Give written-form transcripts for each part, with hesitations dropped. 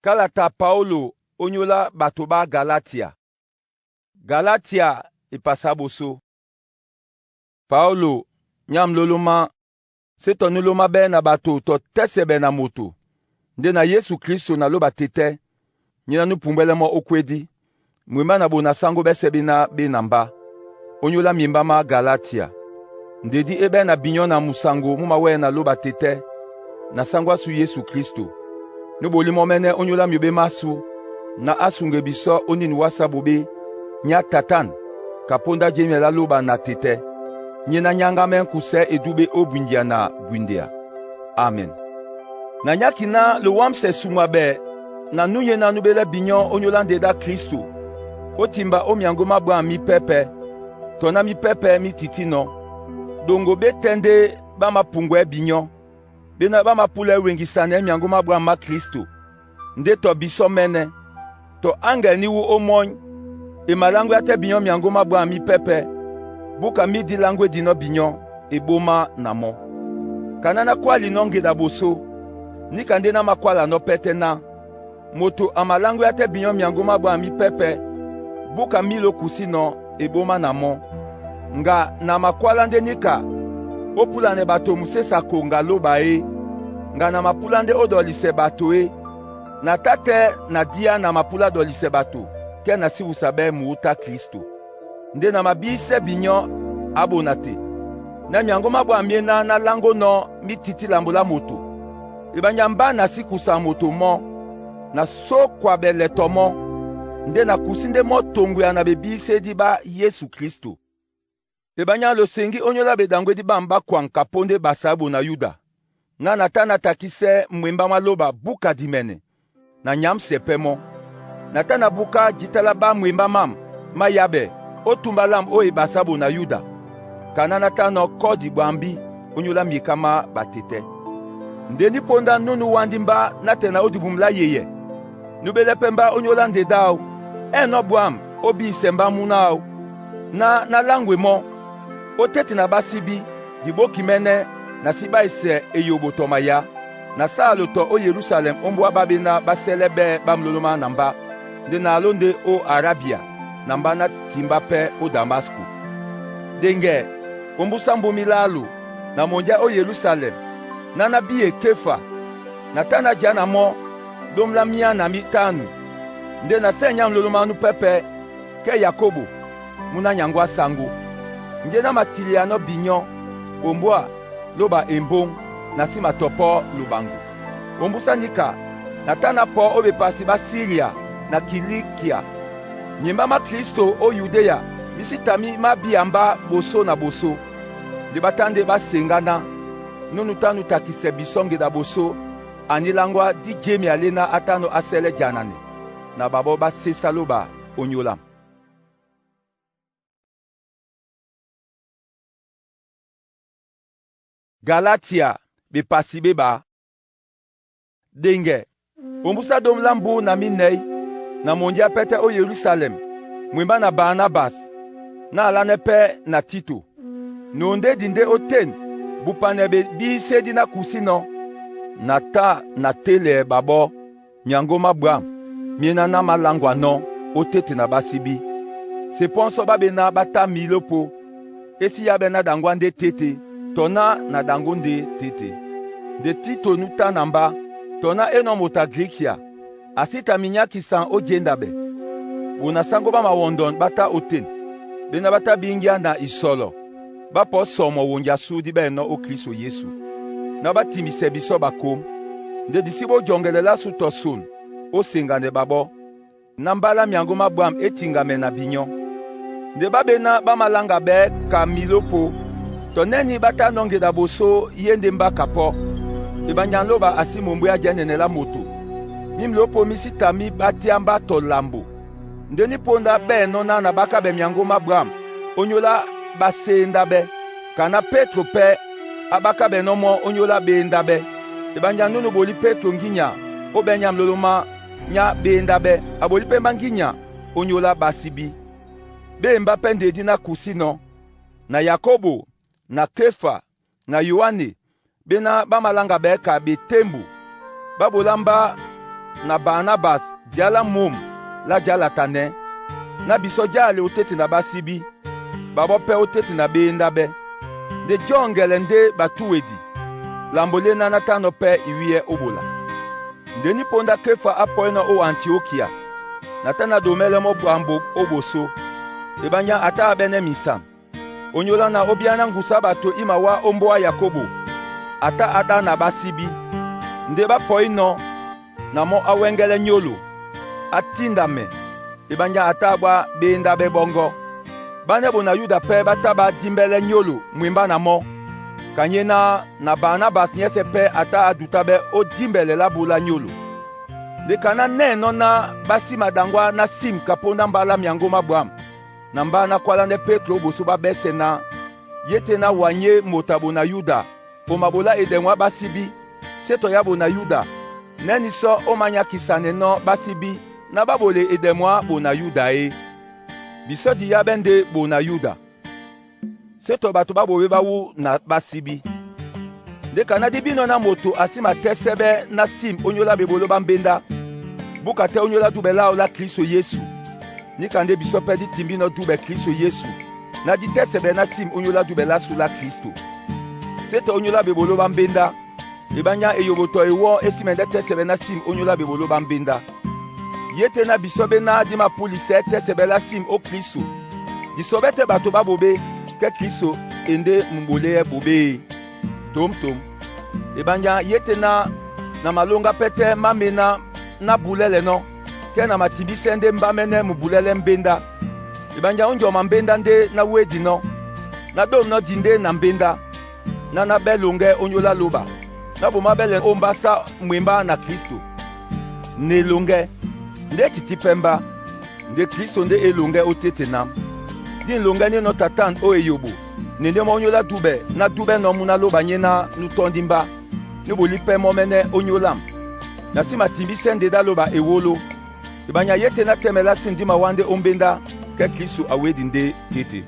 Kalata Paulo ónyólá bato bá Galatia. Galatia epasa boso. Paulo nyamuloloma se tɔ nuloma bɛ na bato tɔ tɛsɛ bɛ na moto, nde na Yesu Kristo na loba tete, nyina nupumbwɛlɛ mɔ okwedi, mwemba na bo na sango bɛsɛ bena be na mba, onyola miemba ma Galatia. Ndedi e bɛ na binyo na musango mu mawɛlɛ na loba tete, na sango asu Yesu Kristo. Nuboli mɔ mɛnɛ onyola miobe masu, na asunge biso onini wasa bobe nya Tatan kaponda jemia la loba na tete. Nye na nyanga mɛ nkusɛ edube o bwindia na bwindia. Amen. Na nyaki na lowamse sumwa bɛ na nunye na nubele binyo onyola ndeda Kristo. Otimba o miango mabwa mi pepe, tona mi pepe mi titino. Dongo betende ba mapungwe binyo. Bena ba mapula wengisana miango mabwa ma Kristo. Nde to biso mene. To angel ni wu omony. E malango ate binyo miango mabwa mi pepe. Buka midi langwe dino binyo eboma na mo. Kanana kwali nonge da boso. Nika nde na makwala no pete na. Moto amalango ate binyo miango mabwa mi pepe. Buka milo kusino eboma na mo. Nga na makwala nde nika. Opula ne bato musesa konga loba e. Nga na mapula nde odolise bato e. Na tate na dia na mapula dolise bato. Ke na siwusa be muuta Kristo. Nde na mabise binyo abona te. Na miango mabwa miena na lango no mititi lambola moto. Ebanyamba na sikusa moto mo. Na so kwa beleto mo. Nde na kusi nde mo tongo ya na bebise di ba Yesu Kristo. Ebanya losengi onyola bedangwe di bamba kwanka ponde basabo na Yuda. Na natana takise mwemba maloba buka dimene. Na nyamse pemo. Natana buka jitala ba mwemba mam mayabe otumba lam oyo basabo na Yuda. Kana natano kodi bwambi onyola mikama batete. Ndeni ponda nunu wandimba natena odibumla yeye. Nubele pemba onyola ndedao. Eno bwam obi semba munao. Na na langwe mo. Otete na basibi diboki mene na siba ese eyobo tomaya. Na salo to o Yerusalem ombwa babena baselebe bamloloma namba. Nde na alonde o Arabia. Namba na timba pe o Damasco. Denge ombusa mbomi lalu na mondia o Yerusalem. Na na biye Kefa. Na tana dia na mo domla mia na mitanu. Nde na se nyamloloma nu pepe ke Yakobo muna nyangwa sango. Nde na matilia no binyo ombwa loba embong na sima topo lubango. Ombusa nika na tana po obepasi ba Syria na Kilikia. Nyemba ma Kristo o Yudea misitami mabiamba boso na boso. Nde batande basengana nunu tanu takise bisonge da boso anilangwa di jemi alena atano asele janane na babo basesa loba onyola. Galatia bepasi beba. Denge ombusa dom lambu na minei na mondia pete o Yerusalem mwemba na Barnabas na alane pe na Tito. Nonde dinde oten bupane be bise di na kusino na ta na tele babo nyango mabwa miena na malangwa no otete na basibi. Seponso babena bata milopo esi ya bena dangwa nde tete tona na dango nde tete. Nde Tito nuta namba tona eno mota Grikia asita minyaki san ojendabe. Bona sango ba mawondon bata oten. Bena bata bingia na isolo. Bapo somo wonja sudi beno o Kristo Yesu. Na batimise biso bakom. Nde disibo jongelela su tosun o sengane babo. Na mbala miango mabwam etingame na binyo. Nde babena bamalanga be ka milopo. Toneni bata nonge da boso yende mbaka po. Ebanyanlo ba asimombo ya jenenela moto. Mimlopo misitami batiamba tolambo. Ndeni ponda be nona na baka be miango mabwam. Onyola basenda be. Kana Petro pe abaka be nomo onyola benda be. Ebanya nunu boli Petro nginya obenya mloloma nya benda be. Aboli pe manginya onyola basibi. Be mba ndedi na kusino na Yakobo na Kefa na Yohane bena bamalanga be ka betembu. Babolamba na Barnabas dia lá môm lá diálata nɛ, ná bisɔ diále ó tete na ɓásíbí, ɓaɓɔ́ pɛ́ ó tete na ɓéendáɓɛ́. Nde jɔ́ŋgɛlɛ ndé batuwedi, lambo léná ná tánɔ̄ pɛ́ iwíyɛ́ ó ɓola. Nde ní póndá Kéfa á pɔínɔ̄ ó Antiókia, na tá ná domɛ́lɛ́ mɔ́ ɓwambo ó ɓosó. Eɓányá a tá a ɓɛ́nɛ́ minsan. Onyola na óbíá ná ŋgusá ɓato í mawá ó mbóa á Yakobo, a tá a ɗá na ɓásíbí. Nde ɓá pɔínɔ̄ na mɔ́ á wɛ́ŋgɛ́lɛ́ nyólo, á tíndamɛ, eɓányá a tá a ɓwá ɓéendáɓɛ́ ɓɔ́ŋgɔ́. Ɓánɛ́ ɓona Yuda pɛ́ ɓá tá ɓá dímbɛ́lɛ́ nyólo mwembá na mɔ́, kanyéná na Barnabas nyɛ́sɛ̄ pɛ́ a tá a dutáɓɛ́ ó dímbɛlɛ lá búlá nyólo. Nde ka ná nɛ́ɛnɔ́ ná ɓá sí maɗaŋgwá ná sim ka póndá mbá lá myaŋgó má ɓwǎm̀, na mbá ná kwálánɛ́ Pétro ó ɓosó ɓá ɓɛ́sɛ̄ ná, yé tɛ́ ná wanyé moto a bona Yuda o maɓolá edɛmwá ɓásíbí, sé tɔ yá ɓona Yuda, nɛ́ nisɔ́ ó mányákisanɛnɔ́ ɓásíbí ná ɓá ɓole edɛmwá ɓona Yuda é. Bisɔ́ diyáɓɛ́ ndé ɓona Yuda, sé tɔ ɓato ɓá ɓobé ɓáwú na ɓásíbí. Nde ka ná dí bínɔ̄ ná moto a sí matɛ́sɛ́bɛ́ ná sim ónyólá ɓeboló ɓá mbéndá, búka tɛ́ ónyólá dúɓɛ láō lá Kliso Yesu. Níka ndé bisɔ́ pɛ́ dí timbínɔ́ dúɓɛ Kliso Yesu ná dí tɛ́sɛbɛ ná sim ónyólá dúɓɛ lásu lá Klisto. Sé tɔ ónyólá ɓeboló ɓá mbéndá, eɓányá eyoɓo tɔ ewɔ́ é sí mɛndɛ́ tɛ́sɛbɛ ná sim ónyólá ɓeboló ɓá mbéndá. Yé tɛ́ ná bisɔ́ ɓé ná dí mapúlisɛɛ́ tɛ́sɛbɛ lá sim ó Kliso. Disɔbɛ́ tɛ́ ɓato ɓá ɓobé, kɛ Kliso e ndé muɓoléɛ ɓobé e. Tǒmtǒm. Eɓányá yé tɛ́ ná na malóŋgá pɛ́tɛ́ má mená ná bulɛ́lɛnɔ́, kɛ na matimbísɛ́ ndé mbámɛ́nɛ́ mubulɛ́lɛ́ mbéndá. Eɓányá ó njɔma mbéndá ndé ná wédinɔ́, ná ɗômnɔ́ di ndé na mbéndá, ná ná ɓɛ́ loŋgɛ́ ónyólá lóɓa, ná ɓomá ɓɛ́lɛ ó mbásá mwembá na Klisto. Na eloŋgɛ́, ndé e tití pɛ́ mbá, nde Klisto ndé e loŋgɛ́ ó tete nám. Dí nloŋgɛ́ nínɔ̄ Tatan ó eyoɓo, ne ndé mɔ́ ónyólá dúɓɛ ná dúɓɛ́nɔ̄ mú ná lóɓa nyéná nú tɔ́ndi mbá, nú ɓolí pɛ́ mɔ́mɛ́nɛ́ ónyólám. Na sí matimbísɛ́ ndé dá lóɓa ewóló. Eɓányá yé tɛ́ ná tɛ́mɛ lá sim dí mawá ndé ó mbéndá, kɛ Kliso a wédi ndé tete.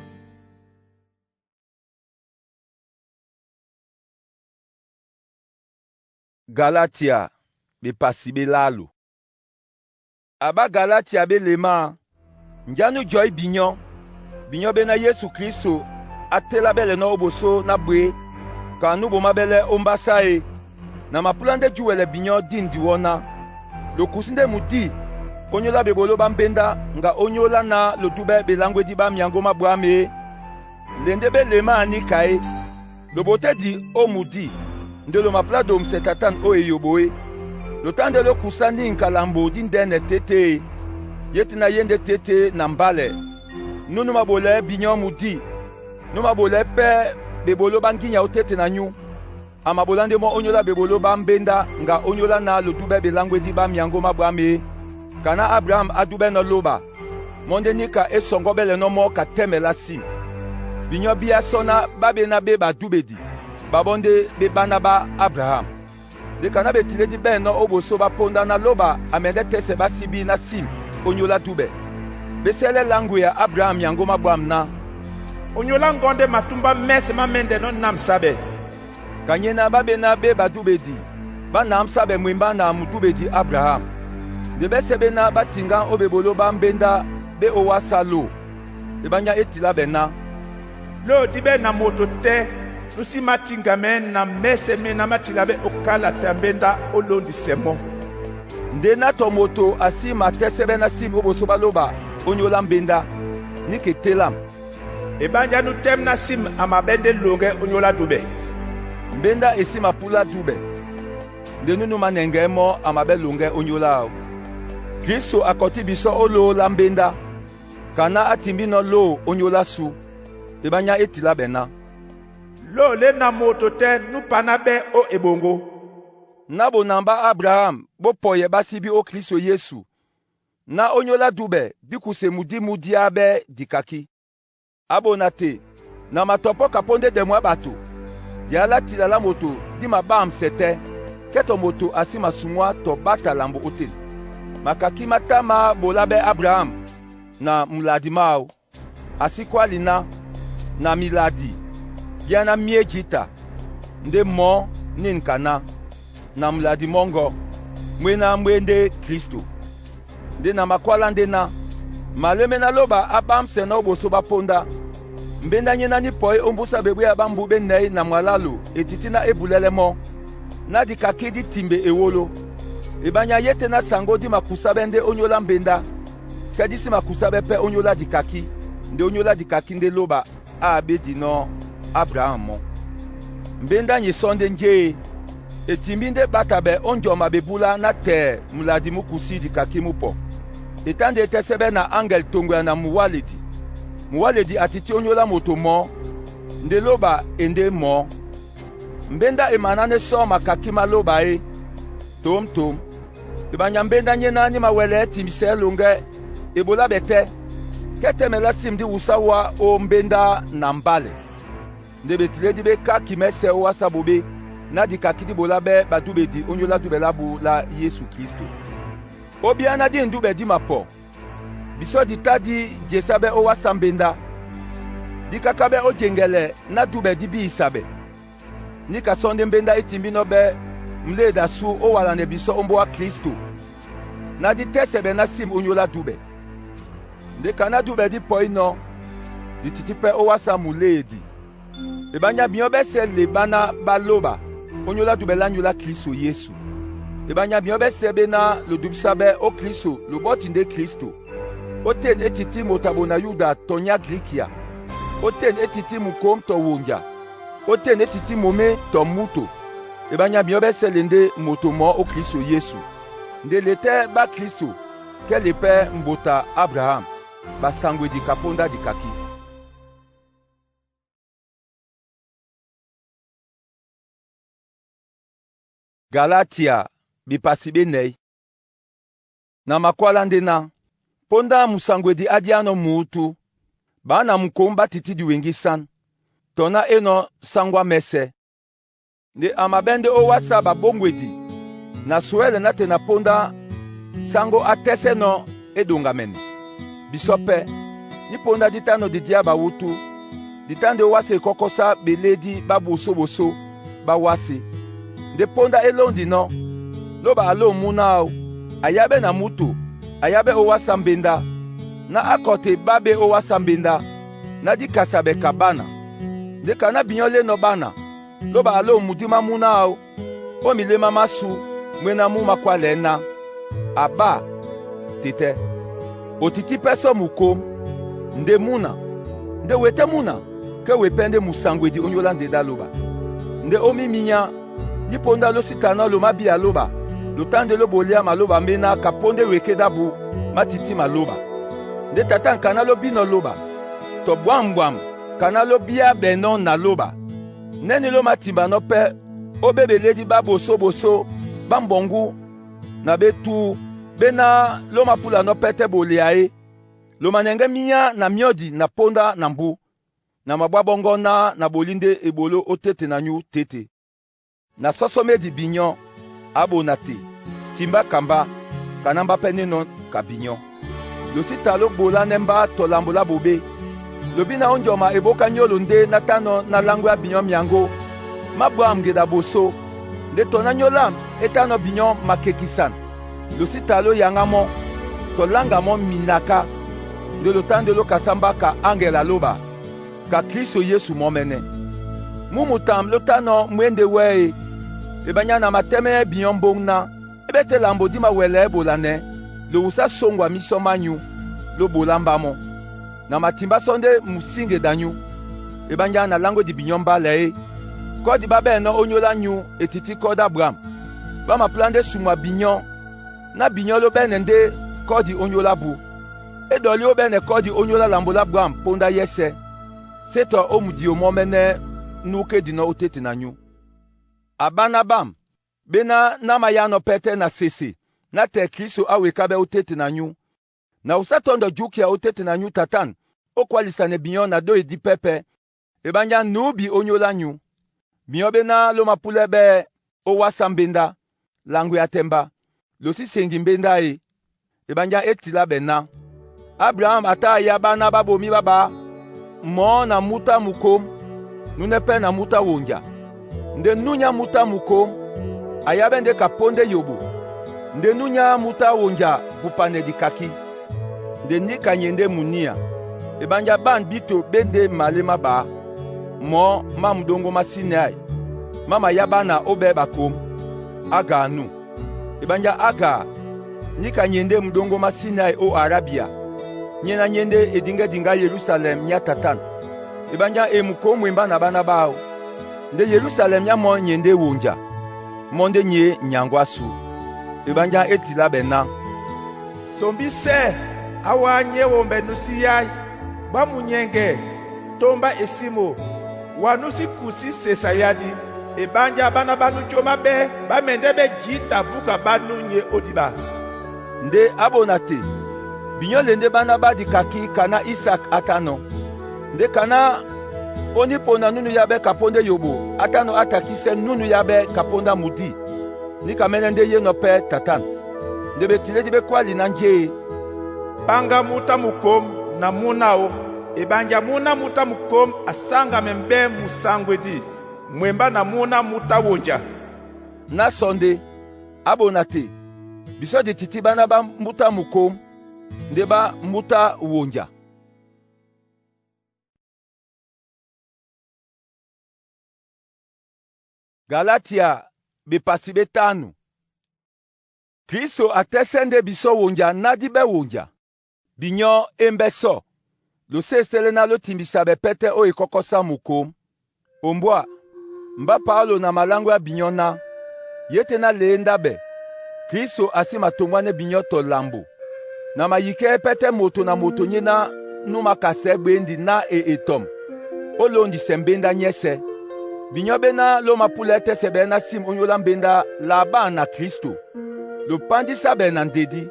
Galatia, bepasi ɓé lálo. A Ɓágalatia ɓé lemáā, njá nú jɔí binyɔ́, binyɔ́ ɓé ná Yesu Kliso á téláɓɛ́lɛnɔ́ ó ɓosó ná ɓwě, ka nú ɓomáɓɛ́lɛ́ ó mbásá e. Na mapúlá ndé júwɛlɛ binyɔ́ dí ndiwɔ́ ná, lokusí ndé mudí ónyólá ɓeboló ɓá mbéndá ŋga ónyólá ná lodúɓɛ́ ɓeláŋgwedi ɓá myaŋgó má ɓwǎm̀ é? Nde ndé ɓé lemáā níka é? Lo ɓotɛ́ di ó mudí, nde lo mapúlá domsɛ Tatan ó eyoɓo é? Lo tá ndé lókusá níŋka lambo díndɛ́nɛ tete e? Yé tɛ́ ná yé ndé tete na mbálɛ, nú nú maɓolɛɛ́ binyɔ́ mudí, nú maɓolɛɛ́ pɛ́ ɓeboló ɓá ŋgínya ó tete na nyú. A maɓolá ndé mɔ́ ónyólá ɓeboló ɓá mbéndá ŋga ónyólá ná lodúɓɛ́ ɓeláŋgwedi ɓá myaŋgó má ɓwǎm̀ é? Ka ná Abraham á dúɓɛ́nɔ̄ lóɓa, mɔ́ ndé níka é sɔŋgɔ́ɓɛ́lɛnɔ́ mɔ́ ka tɛ́mɛ lá sim. Binyɔ́ bíá sɔ́ ná ɓá ɓéná ɓé ɓadúɓedi, ɓaɓɔ́ ndé ɓé ɓána ɓá Abraham. Nde ka ná ɓetilé díɓɛ́ɛnɔ́ ó ɓosó ɓá póndá ná lóɓa a mɛndɛ́ tɛ́sɛ ɓásíbí ná sim ónyólá dúɓɛ. Ɓé sɛ́lɛ́ láŋgwea Abraham myaŋgó má ɓwǎm̀ ná, Onyolá ŋgɔndɛ́ matúmbá mɛ́sɛ̄ má mɛ́ndɛnɔ́ námsáɓɛ́. Kanyéná ɓá ɓéná ɓé ɓadúɓedi, ɓá námsáɓɛ̀ mwembá na mudúɓedi Abraham. Nde ɓɛ́sɛ̄ ɓéná ɓá tiŋgá ó ɓeboló ɓá mbéndá ɓé ó wásá lô. Eɓányá é tiláɓɛ̀ ná, Lô dí ɓɛ́ na moto tɛ́ nú sí mátiŋgamɛɛ́ na mɛ́sɛ̄ méná má tilaɓɛ́ ó kálata mbéndá ó lóndisɛ mɔ́. Nde ná tɔ moto a sí matɛ́sɛ́bɛ́ ná sim ó ɓosó ɓá lóɓa ónyólá mbéndá, níka e télám. Eɓánjá nú tɛ́m ná sim a maɓɛ́ ndé loŋgɛ́ ónyólá dúɓɛ. Mbéndá e sí mapúlá dúɓɛ, nde nú nú manɛŋgɛɛ́ mɔ́ a maɓɛ́ loŋgɛ́ ónyólá áō. Kliso a kɔtí bisɔ́ ó lō lá mbéndá, ka ná á timbínɔ́ lô ónyólá sú. Eɓányá é tiláɓɛ̀ ná, Lô lé na moto tɛ́ nú panáɓɛ́ ó eɓoŋgó. Ná bonamba Abraham bó pɔyɛ ɓásíbí ó Kliso Yesu, ná ónyólá dúɓɛ dí kuse mudí mú díáɓɛ́ dikakí. A bona te, na matɔpɔ́ ka póndá edɛmwá ɓato, dia lá tila lá moto dí maɓáamsɛ tɛ́, kɛ tɔ moto a sí masuŋgwá tɔ ɓáta lambo ótên. Makakí má tá má ɓoláɓɛ́ Abraham na muladi máō. A sí kwáli ná, na miladi, bíá ná myéji ta, ndé mɔ̌ nîn ka ná, na muladi mɔ́ŋgɔ̄. Mwena mwende Kristo. Nde na makwala ndena, maleme na loba abamsɛnɔ ó boso bá póndá. Mbenda nyéná ní pɔí ó mbúsá bebwéya bá mbu bénɛ̌ na mwalalo e tití ná e bulɛlɛ mɔ́, ná dikakí dí timbe ewolo. Ebanya yé tɛ́ ná saŋgó dí makusábɛ́ ndé ónyólá mbenda, kɛ dí sí makusábɛ́ pɛ́ ónyólá dikakí, nde ónyólá dikakí ndé lóba aabédinɔ́ Abraham mɔ́. Mbenda nyɛ sɔ ndé njé e? E timbí ndé ɓátabɛ ó njɔma bebúlá ná tɛɛ muladi mú kusí dikakí mú pɔ. E tá ndé e tɛ́sɛ́bɛ́ na aŋgɛl toŋgoya na muwáledi. Muwáledi a tití ónyólá moto mɔɔ́, ndé lóba e ndé mɔɔ́. Mbenda e manánɛ́ sɔ makakí má lóba é? Tǒmtǒm. Ebanya mbenda nyéná ní mawɛlɛɛ́ timbisɛɛ loŋgɛ́ e bolábɛ tɛ́, kɛ tɛ́mɛ lá sim dí wusá wá ó mbenda na mbálɛ. Nde betilédi bé káki mɛ́sɛ ó wásá bobé, ná dikakí dí bolábɛ́ badúbedi ónyólá dúbɛ lábu lá Yesu Kristo. Ó bíá ná dí ndúbɛ dí mapɔ, bisɔ di tá dí jesábɛ́ ó wásá mbenda, dí kákábɛ́ ó jeŋgɛlɛ ná dúbɛ dí bíyisabɛ. Níka sɔ ndé mbenda é timbínɔ́ bɛ́ muléeda sú ó walanɛ bisɔ ó mbóa Kristo, ná dí tɛ́sɛbɛ ná sim ónyólá dúbɛ. Nde ka ná dúbɛ dí pɔínɔ́, di tití pɛ́ ó wásá muléedi. Ebanya binyɔ́ bɛ́sɛ̄ le báná bá lóba ónyólá dúbɛ lá nyolá Kristo Yesu. Ebanya binyɔ́ bɛ́sɛ̄ béná lodubísábɛ́ ó Kristo lobɔ́ti ndé Kristo. Ó ten é tití moto a bona Yuda tɔ nyá Grikia. Ó ten é tití mukom tɔ wonja. Ó ten é tití momé tɔ muto. Ebanya binyɔ́ bɛ́sɛ̄ le ndé moto mɔɔ́ ó Kristo Yesu. Nde le tɛ́ bá Kristo kɛ le pɛ́ mbota Abraham, basaŋgwedi ka póndá dikakí. Galatia bipasi benɛi. Na makwala ndena, ponda musangwedi adianɔ mutu, bana mukom batiti diwengisan, tɔna enɔ sangwa mɛsɛ. Nde amabɛnde owasa babongwedi, na suele na te na ponda sango atɛsɛnɔ edongamɛnɛ. Bisɔ pɛ, ni ponda ditano didia bawutu, ditande owasa ekɔkɔsa beledi babosoboso bawase. Nde ponda elondi nɔ, loba alo muna o, ayabe na mutu, ayabe owasa mbenda, na akɔte babe owasa mbenda, na dikasabe ka bana. Nde kana binyo leno bana, loba alo mudima muna o, o milema masu, mwena mu makwale na. Aba, tete. Otiti peso mukom, nde muna, nde wete muna, ke wepende musangwedi onyola ndeda loba. Nde omiminya, ni ponda lo sitana lo mabia loba, lotande lo bolia maloba mena kaponde weke dabu, matiti maloba. Nde tata nkana lo bino loba, to bwambwam kana lo bia beno na loba. Neni lo matimba no pe, obebeledi ba boso boso, bambongu, na betu, bena lo mapula no pete bolia e. Lo manenge minya na miodi na ponda na mbu, na mabwa bongo na na bolinde ebolo otete na nyu tete. Na sosomedi binyo, abona te, timba kamba, kanamba peneno kabinyo. Losita lo bola nemba tolambola bobe. Lobi na onjoma eboka nyolo nde natano na lango ya binyo miango. Mabwa mgeda boso, nde tona nyolam etano binyo makekisan. Losita lo yangamo, tolangamo minaka. Nde lotande lo kasamba ka angela loba, ka Kristo Yesu momene. Mumutam lotano mwende we, ebanya na mateme binyo mbongna, ebete lambo dima wele bolane, lo wusa songwa miso manyu, lo bolambamo. Na matimba sonde musinge danyu, ebanya na lango di binyo mbale e. Kodi babe no onyola nyu etiti koda Abraham. Ba ma plande sumwa binyo, na binyo lo bene nde kodi onyola bu. Edoli o bene kodi onyola lambola Abraham ponda yese. Seto o mudi o momene nuke dino otete na nyu. Abana bam, bena na mayano pete na sese, na te Kristo awekabe otete na nyu. Na usatondo jukia otete na nyu tatan, okwalisa ne binyo na do edi pepe, ebanya nubi onyola nyu. Binyo bena lo mapule be owasa mbenda, langu ya temba, losi sengi mbenda e, ebanya etila bena. Abraham ata ya bana babomi baba, mo na muta mukom, nunepe na muta wonja. Nde nunya muta mukom, ayabe nde kaponde yobo. Nde nu nyá muta wonja bupanɛ dikakí, nde níka nyê ndé muníá. Eɓánjá ɓân bíto ɓé ndé malé má ɓaá, mɔ̌ má muɗóŋgó má Sinai má mayáɓána óɓɛ́ ɓakom, Agaa nú. Eɓánjá Agaa níka nyê ndé muɗóŋgó má Sinai ó Arabia, nyé ná nyé ndé e diŋgɛ́ diŋgá Yerusalɛm nyá tatân. Eɓánjá e mukôm mwembá na ɓána ɓáō. Ndé Yerusalɛm nyá mɔ́ nyê ndé wonja, mɔ́ ndé nyě nyaŋgó á sú. Eɓánjá é tilá ɓɛ ná: Sombísɛ á wá nyé wombɛ nú sí yái, Ɓá munyɛŋgɛ tómbá e sí mo, Wa nú sí kusí sesa yádi. Eɓánjá ɓáná ɓá nú jóm áɓɛ́ ɓá mɛndɛ́ ɓɛ́ jǐta búka ɓá nú nyé ódiɓa. Ndé á bona te, binyɔ́ le ndé ɓána ɓá dikakí kaná Isak á tánɔ̄. Ndé kaná ó ní pona núnu yáɓɛ́ kapóndá eyoɓo á tánɔ̄ á takísɛ́ núnu yáɓɛ́ kapóndá mudí, níkamɛ́nɛ́ ndé yénɔ̄ pɛ́ tatân. Nde ɓetilédi ɓé kwáli ná njé e? Ɓáŋgá mú tá mukôm na múna áō. Eɓánjá múna mú tá mukôm a sáŋgamɛmbɛ́ musaŋgwedi mwembá na múna mú tá wonja. Ná sɔ ndé, á bona te, bisɔ́ di tití ɓána ɓá mbúta mukôm, ndé ɓá mbúta wonja. Galatia bepasi ɓé tánu. Kristo a tɛ́sɛ́ ndé bisɔ́ wonja ná dí ɓɛ́ wonja. Binyɔ́ é mbɛ́ sɔ́, losésélɛ́ ná lótimbisa ɓɛ pɛ́tɛ́ ó ekɔ́kɔ́sá mukom. Ombwá, mbá Paulo na maláŋgwɛ́ á binyɔ́ ná, yé tɛ́ ná lěndáɓɛ, Kristo a sí matoŋgwánɛ́ binyɔ́ tɔ lambo. Na mayikɛ́ pɛ́tɛ́ moto na moto nyéná nú makasɛɛ́ gběndi ná e etɔm ó lóndisɛ mbéndá nyɛ́sɛ̄. Binyɔ́ ɓéná ló mapúlɛɛ́ tɛ́sɛ ɓɛɛ́ ná sim ónyólá mbéndá la ɓân na Kristo, lopándísá ɓɛ na ndedí.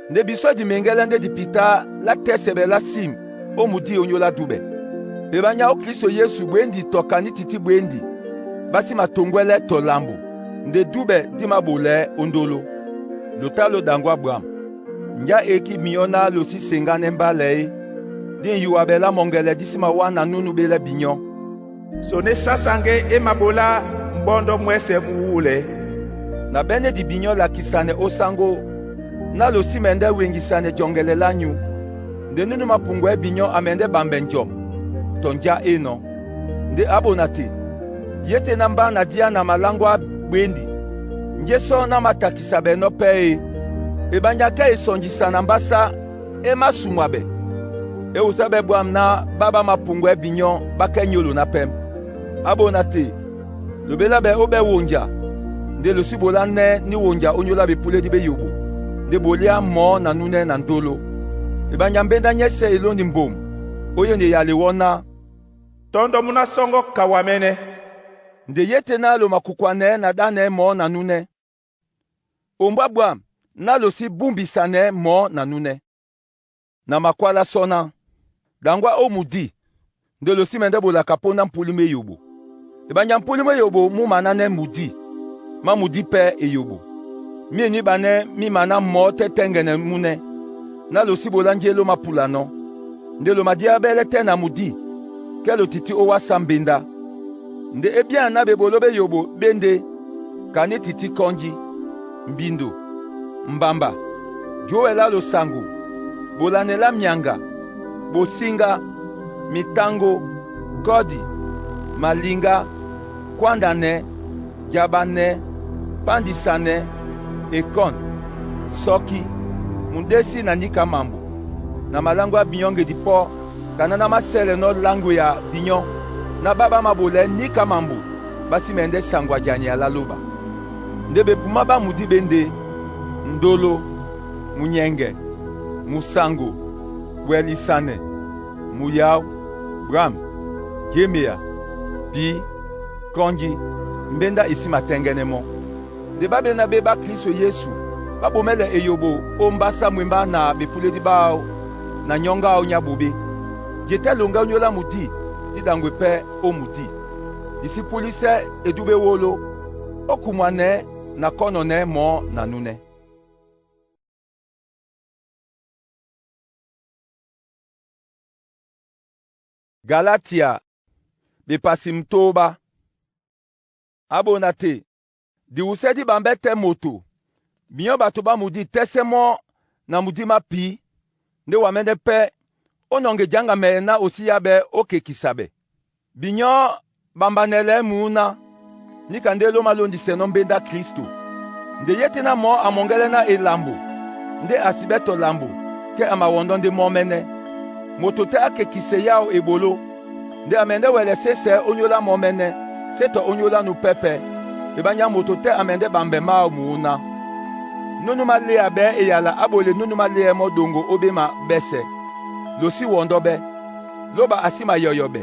Nde bisɔ́ di meŋgɛ́lɛ́ ndé dipitá lá tɛ́sɛ ɓɛ lá sim ó mudí ónyólá dúɓɛ. Eɓánjá ó Kristo Yesu bwěndi tɔ kaní tití bwěndi, ɓá sí matoŋgwɛ́lɛ́ tɔ lambo, nde dúɓɛ dí maɓolɛɛ́ ó ndóló. Lo tá ló ɗaŋgwá ɓwǎm̀. Njá e ekí binyɔ́ ná lo sí seŋgánɛ́ mbálɛ é? Dí nyuwa ɓɛ lá mɔŋgɛlɛ dí sí mawána núnu ɓélɛ́ binyɔ́. Soné sásaŋgɛ́ é maɓolá mbɔ́ndɔ́ mwɛ́sɛ̄ mú wúlɛɛ́. Na ɓɛ́nɛ́ di binyɔ́ lakisanɛ ó sáŋgó, ná lo sí mɛndɛ́ weŋgisanɛ jɔŋgɛlɛ lányu. Nde núnu mapuŋgwɛɛ́ binyɔ́ a mɛndɛ́ ɓambɛ njɔm, tɔ njá énɔ̄. Nde á bona te, yé tɛ́ ná mbá na día na maláŋgɔ́ á bwěndi, njé sɔ́ ná matakisa ɓɛ nɔ́ pɛ́ e? Eɓánjá kɛ́ e sɔnjisa na mbásá é másumwa ɓɛ. E wusɛ́ ɓɛ́ bwǎm̀ ná ɓá ɓá mapuŋgwɛɛ́ binyɔ́ ɓá kɛ́ nyólo ná pɛ́m. Á bona te, lobélá ɓɛ óɓɛ́ wonja, nde lo sí ɓolánɛ́ ní wonja ónyólá ɓepúlédi ɓéyoɓo, nde boléá mɔ̌ na núnɛ́ na ndóló. Eɓánjá mbéndá nyɛ́sɛ̄ e lóndi mbom ó yéne eyale wɔ́ ná: Tɔ́ndɔ́ mú ná sɔ́ŋgɔ́ kawamɛ́nɛ́. Nde yé tɛ́ ná lo makukwanɛɛ́ na ɗánɛɛ́ mɔ̌ na núnɛ́. Ombwá ɓwǎm̀ ná lo sí búmbisanɛɛ́ mɔ̌ na núnɛ́. Na makwálá sɔ́ ná, ɗaŋgwá ó mudí, nde lo sí mɛndɛ́ ɓola kapóndá mpúlí mú eyoɓo. Eɓánjá mpúlí mú eyoɓo mú manánɛ́ mudí, má mudí pɛ́ eyoɓo. Mí eníɓanɛ́ mí maná mɔ̌ tɛ́ tɛ́ŋgɛnɛ múnɛ́, ná lo sí ɓolá njé ló mapulanɔ́. Nde lo madíábɛ́lɛ́ tɛ́ na mudí, kɛ́ lo tití ó wásá mbéndá. Nde é byáŋ ná ɓeɓoló ɓéyoɓo ɓé ndé kaní tití kɔ́njí, mbindo, mbamba, jówɛ lá losaŋgo, bolanɛ lá myaŋga, bosíŋgá, mitáŋgó, kɔ́di, maliŋgá, kwándanɛ, jabanɛ, pándisanɛ, ekɔ́n, sɔ́kí, mudésí na níka mambo. Na maláŋgɔ́ á binyɔ́ ŋgedi pɔ́, kaná ná másɛ́lɛnɔ́ láŋgwea binyɔ́, ná ɓá ɓá maɓolɛɛ́ níka mambo, ɓá sí mɛndɛ́ saŋgwa jania lá lóba. Nde bepumá ɓá mudí ɓé ndé: ndolo, munyɛŋgɛ, musaŋgo, wɛlisanɛ, muyáó, bwǎm̀, jémea, pǐ, kɔ́njí, mbéndá e sí matɛ́ŋgɛ́nɛ́ mɔ́. Nde ɓá ɓéná ɓé ɓá Kristo Yesu, ɓá ɓomɛ́lɛ eyoɓo ó mbásá mwembá na ɓepúlédi ɓáō na nyɔ́ŋgɔ́ áō nyá ɓoɓé. Je tɛ́ loŋgɛ́ ónyólá mudí, dí ɗaŋgwe pɛ́ ó mudí. Di sí púlísɛ́ edúbɛ́ éwóló, ó kumwanɛɛ́ na kɔ́nɔnɛɛ́ mɔ̌ na núnɛ́. Galatia, bepasi mtóba. Á bona te, diwusɛ́ dí ɓambɛ́ tɛ́ moto, Binyɔ́ bato ɓá mudi tɛ́sɛ́ mɔ́ na mudí mápǐ, ndé wa mɛ́ndɛ́ pɛ́ ó nɔŋge jaŋgamɛyɛ ná o sí yábɛ́ ó kekisa bɛ. Binyɔ́ ɓambanɛlɛɛ́ muúná, níka ndé ló málóndisɛnɔ́ mbéndá Klísto. Nde yé tɛ́ ná mɔɔ́ a mɔŋgɛ́lɛ́ ná elambo ndé a si ɓɛ́ tɔ lambo kɛ́ a mawɔndɔ́ ndé mɔ́ mɛ́nɛ́. Moto tɛ́ á kekisɛ yáo eboló, nde a mɛndɛ́ wɛlɛ sé sɛɛ́ ónyólá mɔ́ mɛ́nɛ́, sé tɔ ónyólá nupɛ́pɛ̄. Eɓányá moto tɛ́ a mɛndɛ́ ɓambɛ máō muúná. Núnú máléa ɓɛɛ́ eyala á ɓole núnú máléɛ́ mɔ́ ɗoŋgo ó ɓéma ɓɛ́sɛ̄. Lo sí wɔndɔ́ ɓɛ́, lóba a sí mayɔyɔbɛ.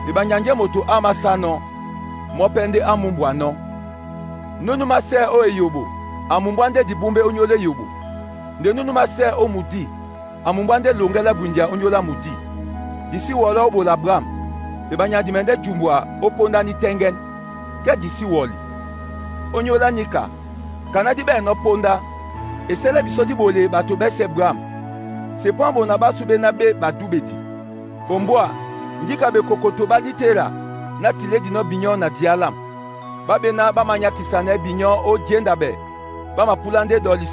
Eɓanya njé moto á māsánɔ́, mɔ́ pɛ́ ndé á múmbwanɔ́. Núnú másɛ́ ó eyoɓo, a mumbwá ndé dibúmbé ónyólá eyoɓo. Nde núnú másɛ́ ó mudí, a mumbwá ndé loŋgɛ́ lá bwindia ónyólá mudí. Di sí wɔlɔ́ ó ɓola Abraham, eɓanya di mɛndɛ́ jumbwa ó póndá nítɛ́ŋgɛ́n, kɛ́ di sí wɔli. Ónyólá níka, ka ná dí ɓɛ̂nɔ́ póndá, e sɛ́lɛ́ bisɔ́ dí ɓole bato ɓɛ́sɛ̄ Abraham. Sepwán ɓona ɓásū ɓéná ɓé badúɓedi. Ombwâ, njíka bekokoto ɓá lítela ná tilédinɔ́ binyɔ́ na diá lâm. Ɓá ɓéná ɓá manyákisanɛɛ́ binyɔ́ ó jéndabɛ, ɓá mapúlá ndé ɗɔlisi.